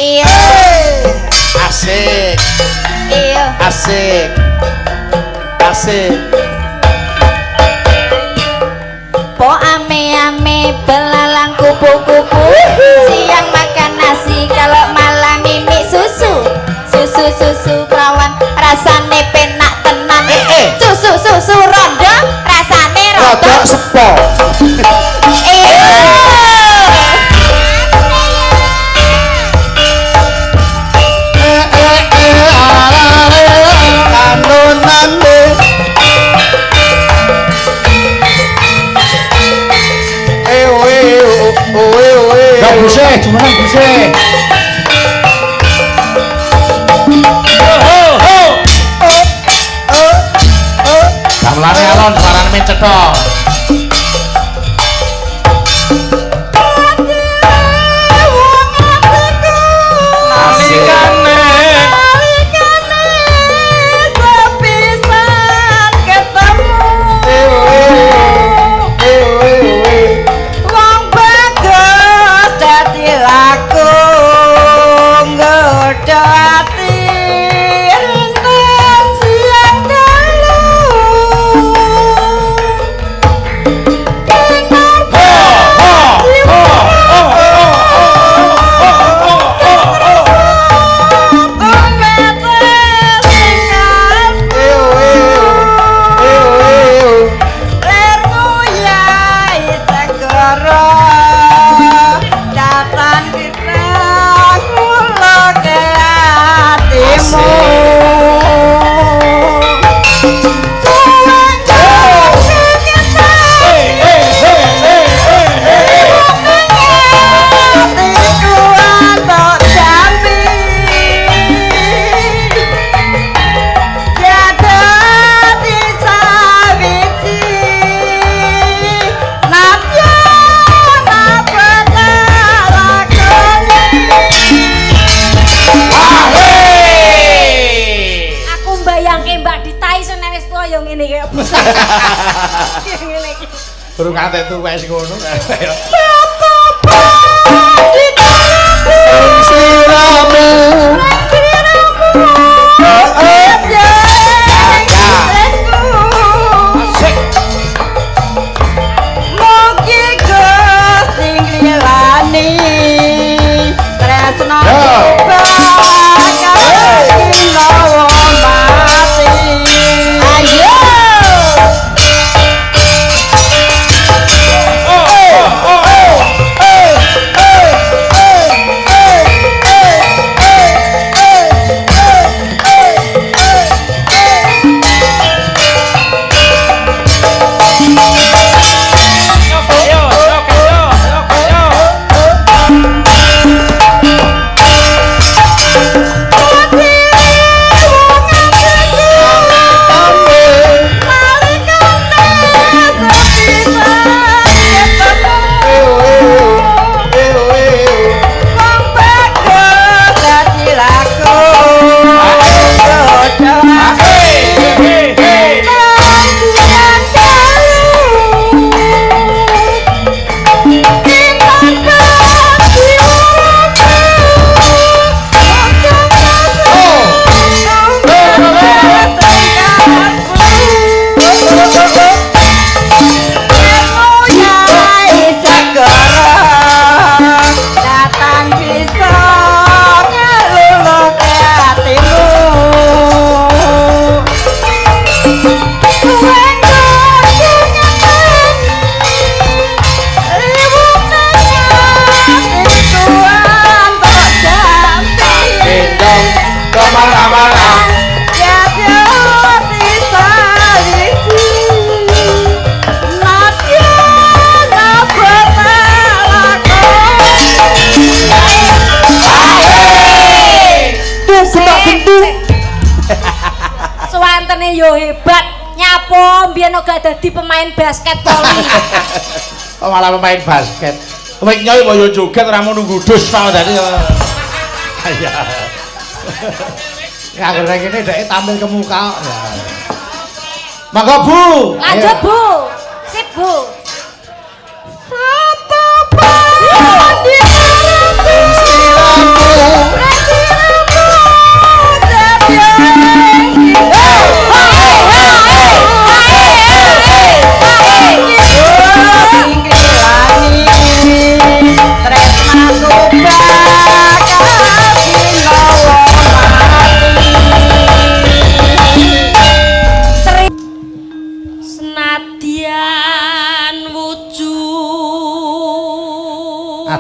Iya. Asik. Iya. Asik. Asik. Po ame-ame belalang kupu-kupu. Siang makan nasi, kalau malam mimi susu. Susu-susu perawan rasane penak tenan. Susu-susu rondo rasane Rodok rondo. sepo. Iya. Kanonane. Oe oe oe. Ya buse, jumeneng buse. Ho ho. Gamelane alon, suarane men cetha. Nalikane Nalikane sepisan ketemu. Oe oe. Wong bagus dadi laku nggodha ati rinten siang dalu. Ngene iki. Durung ngantek tuwek sing ngono. Sliramu. Asik. Mugi Gusti nglilani tresna bakal kinawa mati. Ayo. Yo yo yo yo yo. Hey hey hey. Datang bisa ngeluluke hatimu. Gendong kemana-mana. Suwantene yo hebat. Nyapo mbiyen kok gak dadi pemain basket voli. Oh, malah pemain basket. Kowe nyoy kok yo joget ora mau nunggu dus tau tadi. Iya. Ya anggere kene dhek tampil ke muka. Ya. Monggo Bu. Lanjut Bu. Sip Bu. Satu padi Sliramu.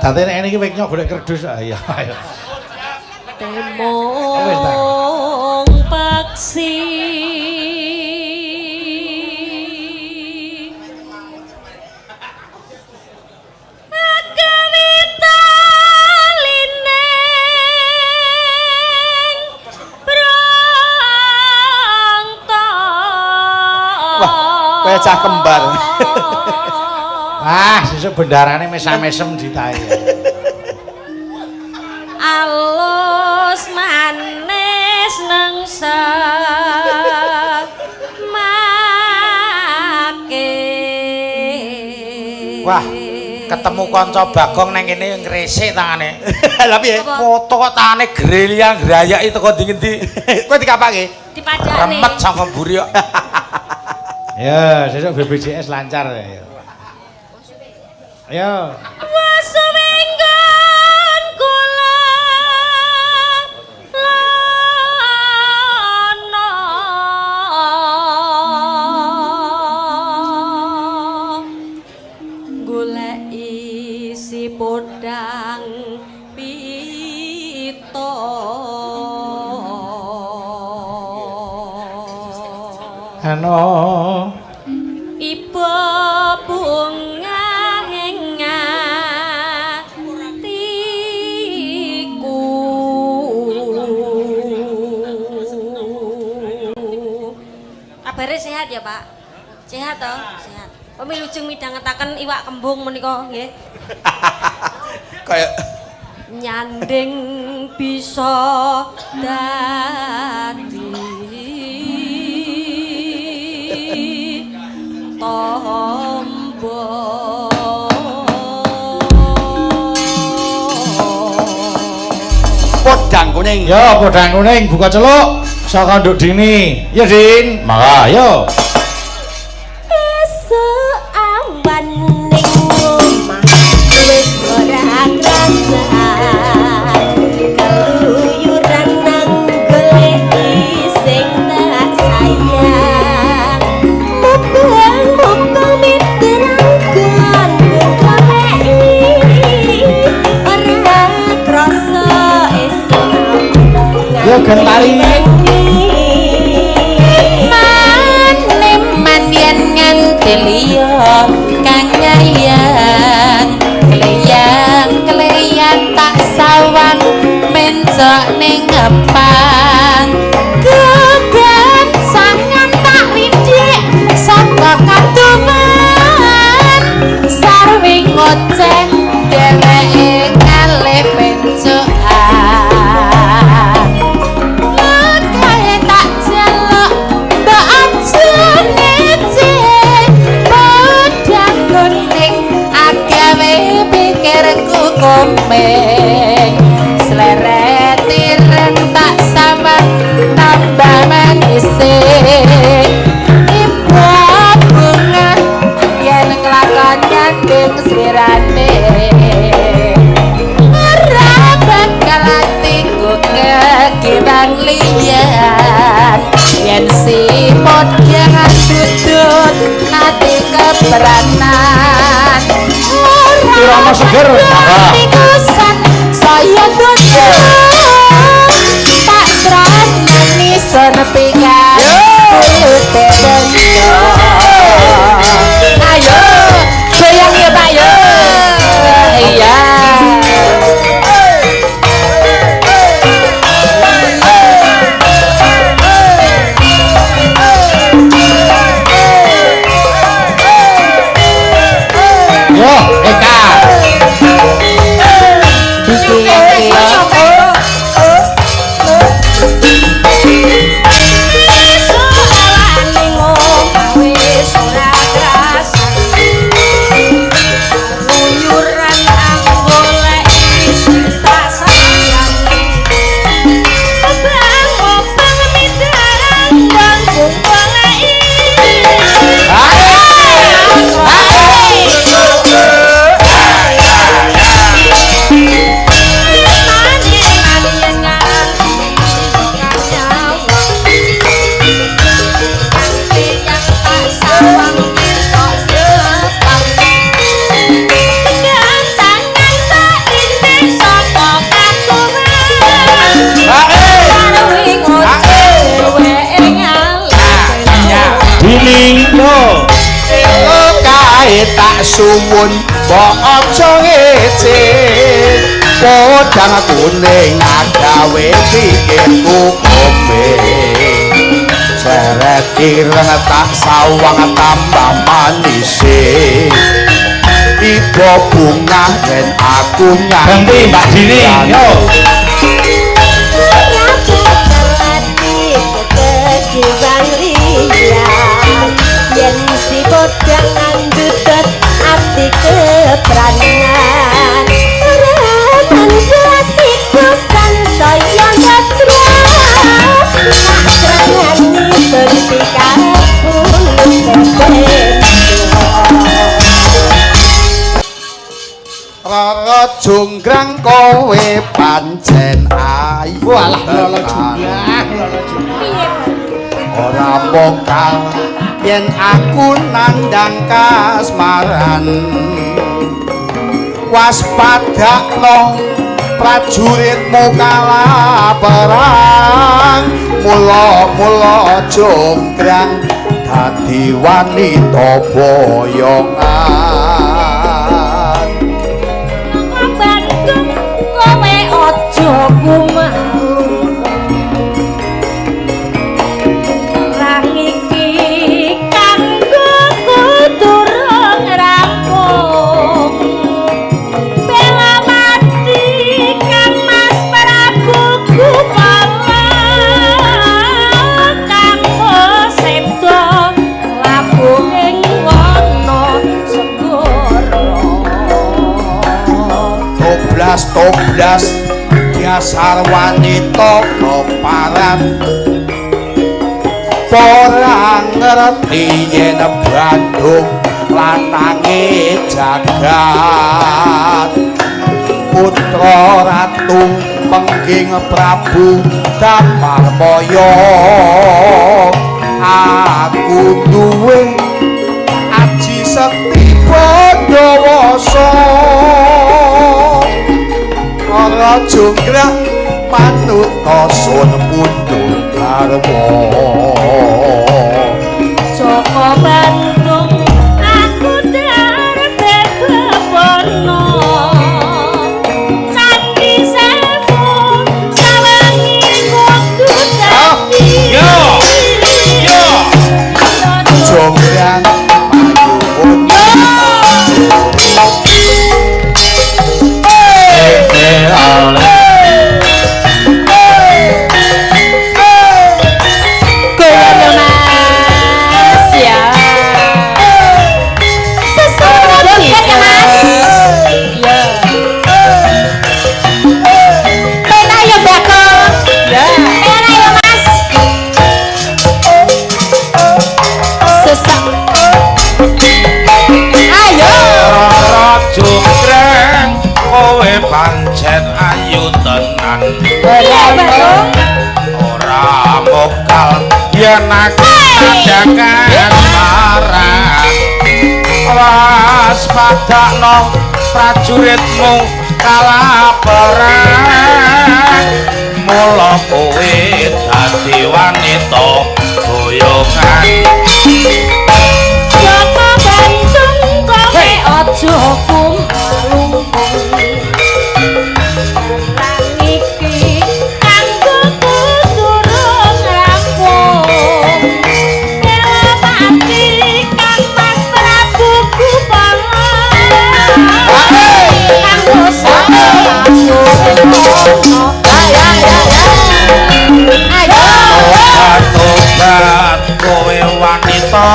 Adate nek ngene iki weknya golek kerdus. Ayo, ayo. Temong paksi akawitalining prangta. Wah, kaya cah kembar. Ah, sesuk bendarane mesam-mesem ditae. Alus manis nengsa make. Wah, ketemu kanca Bagong nang kene ngresik tangane. Lah piye? Foto kok tangane greliang grayaki teko ndi-ngendi. Kowe dikapake? Dipadakne. Remet saka mburi kok. Ya, sesuk BPJS lancar ya. Ayo. Wasuwenggon kula lana goleki si podang pita. Ano iba bunga ing atiku. Kabare sehat ya, Pak? Sehat toh? Sehat. Pemilujeng midhangetaken iwak kembung menika nggih. Kaya nyanding bisa dadi tombo. Podang kuning. Yo, podang kuning buka celuk saka Nduk Dini. Ya, Din. Mangga, yo. Esuk awan ning omah wis ora krasa. Keluyuran nang goleki sing tak sayang. Mubeng-mubeng miterangkan goleki ora krasa esuk awan. Yo gentari. Man yen nganti liya kang nyayang kleyang-kleyang tak sawang mencok ning ngepang kegancangan tak rindik saka kaduman sarwi ngoceh dheweke ngalih pencokan. Kae tak jelok mbok aja ngece podang kuning agawe pikirku komeng sleret ireng tak sawang tambah manise ibu bunga yen nglakon nyanding slirane ora bakal atiku kekiwang liyan yen si podang tutut ati kebranan ora Irama seger. tikusan saya dosa tak tresnani sun pikan buyute bendo. Ayo goyang ya Pak yo. Iya. Yo, Eka. Tak suwun mbok aja ngece. Podang kuning agawe pikirku kombe. Seret ireng tak sawang tambah manise. Ibu bunga yen aku Ganti Mbak Dini. Yo. Yen si podang ngandutut ati keprangan remen atiku sansaya ngetrak nak sun Rara jonggrang kowe pancen ayu. Walah lolo jonggrang, lolo jonggrang. Ora mokal yen aku nandang kasmaran. Waspadakno prajuritmu kalah perang. Mula-mula jonggrang dadi wanita boyongan. Bandung kowe aja kumalu. Rang iki kanggo kuturung rampung. Bela mati Kang Mas Prabu Gupala. Kang Sedo labuh ing wana segara. Toblas-toblas dasar wanita keparat. Ora ngerti yen Bandung lanange jagat. Putra Ratu Pengging Prabu Damarmaya. Aku duwe aji sekti Pandawasa. Rara jonggrang manut sun pundhut garwa. Joko Bandung aku darbe bebono. Candi Sewu sawangi kudu dadi. Yo. Yo. Jonggrang payuwun. Goyang Mas ya. Sesuatu ya Mas. Ya. Pena ya Mbakku. Ya. Pena ya Mas. Sesak. Ayo. Rara jonggrang kowe pancen ayu tenan. Iya Mbakku. Ora mokal yen aku nandang marang. Waspadakno prajuritmu kalah perang. Mula kowe dadi wanita boyongan. Joko Bandung kowe aja kumalu. Perang iki kanggo kuturung rampung. Bela mati Kang Mas Prabu Gupala. Kanggo sapa aku Ya ya ya. Ayo. Tobat kowe wanita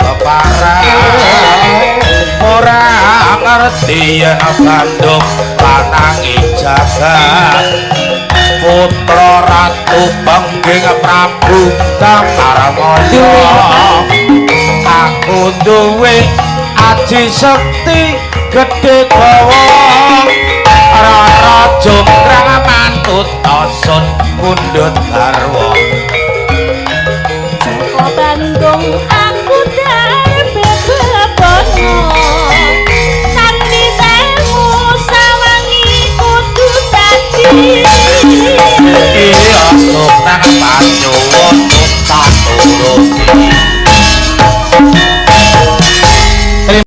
keparat. Ora ngerti yen Bandung lanange jagat. Putra Ratu Pengging Prabu Damarmaya. Aku duwe aji sekti gedhe dawa. Rara jonggrang manut sun pundhut garwa.